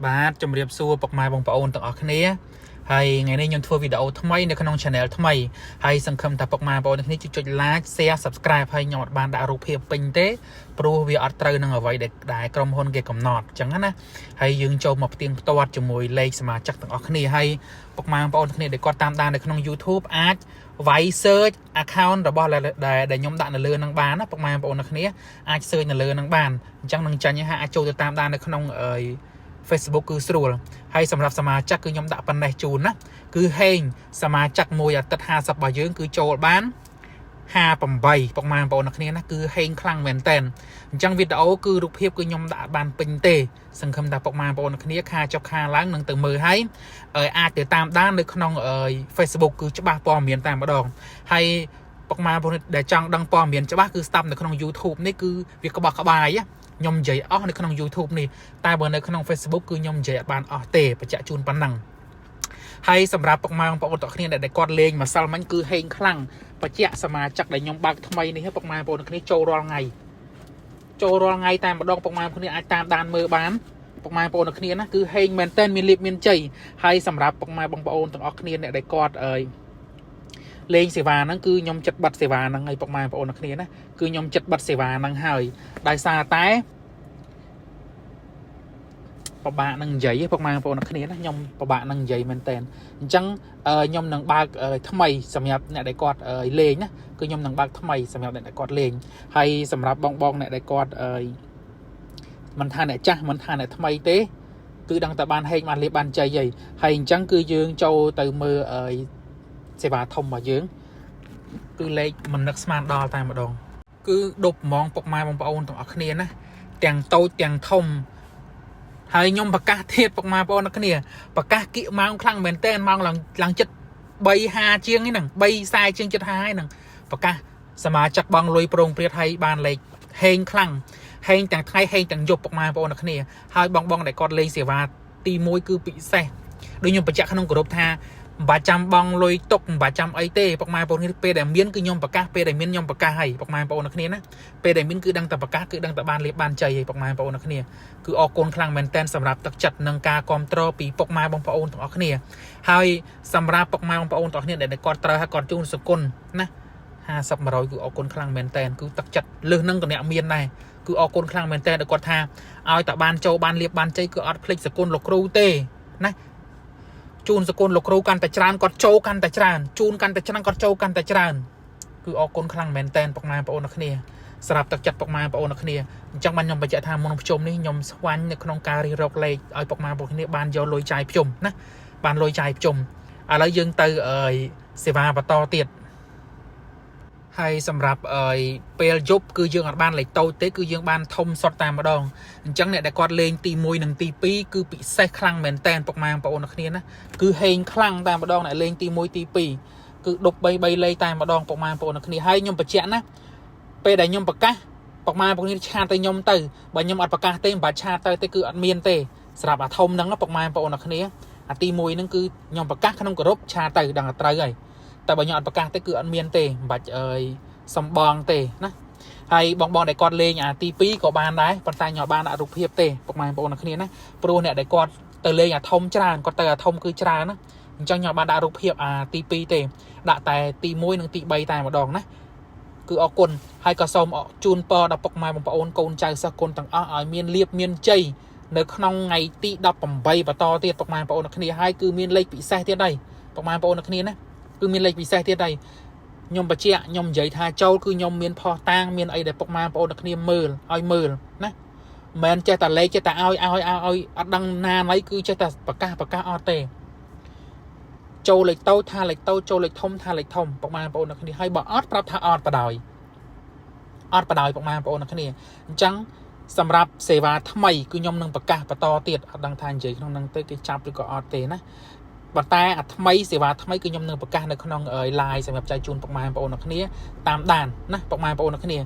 បាទជំរាបសួរពុកម៉ែបងប្អូនទាំងអស់គ្នាហើយថ្ងៃនេះខ្ញុំធ្វើវីដេអូថ្មីនៅក្នុង Channel ថ្មីហើយសង្ឃឹមថាពុកម៉ែបងប្អូនទាំងគ្នាជួយចុច Like Share Subscribe ហើយខ្ញុំអត់បានដាក់រូបភាពពេញទេព្រោះវាអត់ត្រូវនឹងអ្វីដែលក្រុមហ៊ុនគេកំណត់អញ្ចឹងណាហើយយើងចូលមកផ្ទៀងផ្ទាត់ជាមួយលេខសមាជិកទាំងអស់គ្នាហើយពុកម៉ែបងប្អូនទាំងគ្នាដែលគាត់តាមដាននៅក្នុង YouTube អាចវាយ search account របស់ដែលដែលខ្ញុំដាក់នៅលើនឹងបានណាពុកម៉ែបងប្អូនទាំងគ្នាអាច search នៅលើនឹងបានអញ្ចឹងនឹងចាញ់ឲ្យអាចចូលទៅតាមដាននៅក្នុងអឺ Facebook គឺស្រួលហើយសម្រាប់សមាជិកគឺខ្ញុំដាក់ប៉ុណ្ណេះជូនណាគឺហេងសមាជិកមួយអាទិត្យ50របស់យើងគឺចូលបាន58ពុកម៉ែបងប្អូនអ្នកគ្នាណាគឺហេងខ្លាំងមែនតែនអញ្ចឹងវីដេអូគឺរូបភាពគឺខ្ញុំដាក់បានពេញទេសង្ឃឹមថាពុកម៉ែបងប្អូនអ្នកគ្នាខាចុះខាឡើងនឹងទៅមើលហើយអាចទៅតាមដាននៅក្នុង Facebook គឺច្បាស់ព័ត៌មានតែម្ដងហើយពុកម៉ែបងប្អូនដែលចង់ដឹងព័ត៌មានច្បាស់គឺស្ដាប់នៅក្នុង YouTube នេះគឺវាក្បោះក្បាយខ្ញុំនិយាយអស់នៅក្នុង YouTube នេះតែបើនៅក្នុង Facebook គឺខ្ញុំនិយាយអត់បានអស់ទេបញ្ជាក់ជូនប៉ុណ្ណឹងហើយសម្រាប់ពុកម៉ែបងប្អូនទាំងគ្នាដែលគាត់លេងម្សិលមិញគឺហេងខ្លាំងបញ្ជាក់សមាជិកដែលខ្ញុំបើកថ្មីនេះពុកម៉ែបងប្អូនទាំងគ្នាចូលរាល់ថ្ងៃចូលរាល់ថ្ងៃតែម្ដងពុកម៉ែបងប្អូនគ្នាអាចតាមដានមើលបានពុកម៉ែបងប្អូនទាំងគ្នាណាគឺហេងមែនតើមានលៀបមានជ័យហើយសម្រាប់ពុកម៉ែបងប្អូនទាំងអស់គ្នាអ្នកដែលគាត់អើយលេងសេវាហ្នឹងគឺខ្ញុំចិត្តបិទសេវាហ្នឹងហើយពុកម៉ែបងប្អូនទាំងគ្នាណាគឺខ្ញុំចិត្តបិទសេវាហ្នឹងហើយដោយសារតែពិបាកនឹងនិយាយពុកម៉ែបងប្អូនទាំងគ្នាណាខ្ញុំពិបាកនឹងនិយាយមែនតើអញ្ចឹងខ្ញុំនឹងបើកថ្មីសម្រាប់អ្នកដែលគាត់លេងណាគឺខ្ញុំនឹងបើកថ្មីសម្រាប់អ្នកដែលគាត់លេងហើយសម្រាប់បងបងអ្នកដែលគាត់មិនថាអ្នកចាស់មិនថាអ្នកថ្មីទេគឺដឹងតែបានហេងបានលៀបបានជ័យហើយហើយអញ្ចឹងគឺយើងចូលទៅមើលសេវាធំរបស់យើងគឺលេខមិននឹកស្មានដល់តែម្ដងគឺដប់ហ្មងពុកម៉ែបងប្អូនទាំងអស់គ្នាណាទាំងតូចទាំងធំហើយខ្ញុំប្រកាសទៀតពុកម៉ែបងប្អូនទាំងគ្នាប្រកាសគៀកម៉ោងខ្លាំងមែនតើម៉ោងឡើងឡើងចិត្ត3:50ជាងហ្នឹង3:40ជាងចិត្ត50ហ្នឹងប្រកាសសមាជិកបងលុយប្រងព្រាតឲ្យបានលេខហេងខ្លាំងហេងទាំងថ្ងៃហេងទាំងយប់ពុកម៉ែបងប្អូនទាំងគ្នាហើយបងបងដែលគាត់លេងសេវាទី1គឺពិសេសដូចខ្ញុំបញ្ជាក់ក្នុងក្រុមថាមិនបាច់ចាំបងលុយទុកមិនបាច់ចាំអីទេពុកម៉ែបងប្អូនគ្នាពេលដែលមានគឺខ្ញុំប្រកាសពេលដែលមានខ្ញុំប្រកាសហើយពុកម៉ែបងប្អូនគ្នាណាពេលដែលមានគឺដឹងតែប្រកាសគឺដឹងតែបានលៀបបានជ័យហើយពុកម៉ែបងប្អូនគ្នាគឺអរគុណខ្លាំងមែនតែនសម្រាប់ទឹកចិត្តនិងការគ្រប់គ្រងពីពុកម៉ែបងប្អូនទាំងអស់គ្នាហើយសម្រាប់ពុកម៉ែបងប្អូនទាំងអស់គ្នាដែលគាត់ត្រូវឲ្យគាត់ជូនសគុណណា50 100គឺអរគុណខ្លាំងមែនតែនគឺទឹកចិត្តលឹះនឹងក៏អ្នកមានដែរគឺអរគុណខ្លាំងមែនតែនដែលគាត់ថាឲ្យតែបានចូលបានលៀបបានជ័យគឺអត់ភ្លេចសគុណលោកគ្រូទេណាជូនសគុណលោកគ្រូកាន់តែច្រើនគាត់ចូលកាន់តែច្រើនជូនកាន់តែច្រើនគាត់ចូលកាន់តែច្រើនគឺអរគុណខ្លាំងមែនតែនពុកម៉ែបងប្អូនទាំងគ្នាសម្រាប់ទឹកចិត្តពុកម៉ែបងប្អូនទាំងគ្នាអញ្ចឹងបានខ្ញុំបញ្ជាក់ថាមុនភ្ជុំនេះខ្ញុំស្វាញ់នៅក្នុងការរិះរកលេខឲ្យពុកម៉ែបងប្អូនគ្នាបានយកលុយចាយភ្ជុំណាបានលុយចាយភ្ជុំឥឡូវយើងទៅអើយសេវាបន្តទៀតហើយសម្រាប់អើយពេលយប់គឺយើងអត់បានលេខតូចទេគឺយើងបានធំសុតតែម្ដងអញ្ចឹងអ្នកដែលគាត់លេងទី1និងទី2គឺពិសេសខ្លាំងមែនតែនពុកម៉ែបងប្អូនគ្នាណាគឺហេងខ្លាំងតែម្ដងអ្នកលេងទី1ទី2គឺដប់3 3លេខតែម្ដងពុកម៉ែបងប្អូនគ្នាហើយខ្ញុំបញ្ជាក់ណាពេលដែលខ្ញុំប្រកាសពុកម៉ែបងប្អូន chat ទៅខ្ញុំទៅបើខ្ញុំអត់ប្រកាសទេមិនបាច់ chat ទៅទេគឺអត់មានទេសម្រាប់អាធំហ្នឹងពុកម៉ែបងប្អូនគ្នាអាទី1ហ្នឹងគឺខ្ញុំប្រកាសក្នុងក្រុម chat ទៅដឹងតែត្រូវហើយតែបើខ្ញុំអត់ប្រកាសទេគឺអត់មានទេមិនបាច់អើយសំបងទេណាហើយបងបងដែលគាត់លេងអាទី2ក៏បានដែរប៉ុន្តែខ្ញុំអត់បានដាក់រូបភាពទេពុកម៉ែបងប្អូនគ្នាណាព្រោះអ្នកដែលគាត់ទៅលេងអាធំច្រើនគាត់ទៅអាធំគឺច្រើនណាអញ្ចឹងខ្ញុំអត់បានដាក់រូបភាពអាទី2ទេដាក់តែទី1និងទី3តែម្ដងណាគឺអរគុណហើយក៏សូមជូនពរដល់ពុកម៉ែបងប្អូនកូនចៅសិស្សគុណទាំងអស់ឲ្យមានលៀបមានជ័យនៅក្នុងថ្ងៃទី18បន្តទៀតពុកម៉ែបងប្អូនគ្នាហើយគឺមានលេខពិសេសទៀតហើយពុកម៉ែបងប្អូនគ្នាណាគឺមានលេខពិសេសទៀតហើយខ្ញុំបញ្ជាក់ខ្ញុំនិយាយថាចូលគឺខ្ញុំមានផុសតាងមានអីដែលពុកម៉ែបងប្អូនគ្នាមើលឲ្យមើលណាមិនចេះតែលេខចេះតែឲ្យឲ្យឲ្យឲ្យអត់ដឹងណាណីគឺចេះតែប្រកាសប្រកាសអត់ទេចូលលេខតូចថាលេខតូចចូលលេខធំថាលេខធំពុកម៉ែបងប្អូនគ្នាហើយបើអត់ប្រាប់ថាអត់បដ ாய் អត់បដ ாய் ពុកម៉ែបងប្អូនគ្នាអញ្ចឹងសម្រាប់សេវាថ្មីគឺខ្ញុំនឹងប្រកាសបន្តទៀតអត់ដឹងថានិយាយក្នុងនឹងទៅគេចាប់ឬក៏អត់ទេណាប៉ុន្តែអាថ្មីសេវាថ្មីគឺខ្ញុំនឹងប្រកាសនៅក្នុង live សម្រាប់ចែកជូនពុកម៉ែបងប្អូនអ្នកគ្នាតាមដានណាពុកម៉ែបងប្អូនអ្នកគ្នា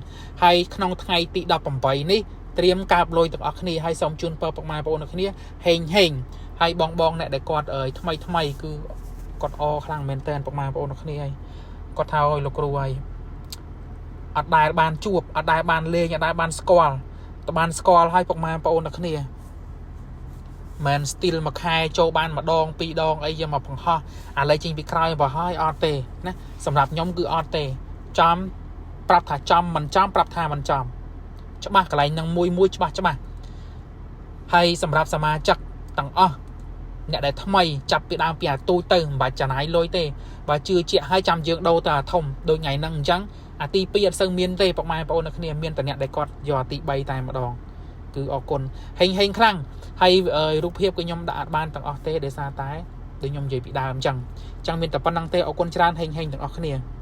ហើយក្នុងថ្ងៃទី18នេះត្រៀមកើបលុយទាំងអស់គ្នាហើយសូមជូនពរពុកម៉ែបងប្អូនអ្នកគ្នាហេងហេងហើយបងបងអ្នកដែលគាត់ថ្មីថ្មីគឺគាត់អខ្លាំងមែនតើពុកម៉ែបងប្អូនអ្នកគ្នាហើយគាត់ថាឲ្យលោកគ្រូហើយអត់ដែលបានជួបអត់ដែលបានលេងអត់ដែលបានស្គាល់តបានស្គាល់ហើយពុកម៉ែបងប្អូនអ្នកគ្នា មិន still មួយខែចូលបានម្ដងពីរដងអីយកមកបង្ហោះអាឡូវចេញពីក្រោយបើហើយអត់ទេណាសម្រាប់ខ្ញុំគឺអត់ទេចំប្រាប់ថាចំមិនចំប្រាប់ថាមិនចំច្បាស់កន្លែងនឹងមួយមួយច្បាស់ច្បាស់ហើយសម្រាប់សមាជិកទាំងអស់អ្នកដែលថ្មីចាប់ពីដើមពីអាទូចទៅមិនបាច់ចំណាយលុយទេបើជឿជាក់ហើយចាំយើងដូរទៅអាធំដូចថ្ងៃហ្នឹងអញ្ចឹងអាទី2អត់សូវមានទេពុកម៉ែបងប្អូននៅគ្នាមានតែអ្នកដែលគាត់យកអាទី3តែម្ដងគឺអរគុណហេងហេងខ្លាំងហើយរូបភាពក៏ខ្ញុំដាក់អត់បានទាំងអស់ទេដោយសារតែដូចខ្ញុំនិយាយពីដើមអញ្ចឹងអញ្ចឹងមានតែប៉ុណ្្នឹងទេអរគុណច្រើនហេងហេងទាំងអស់គ្នា។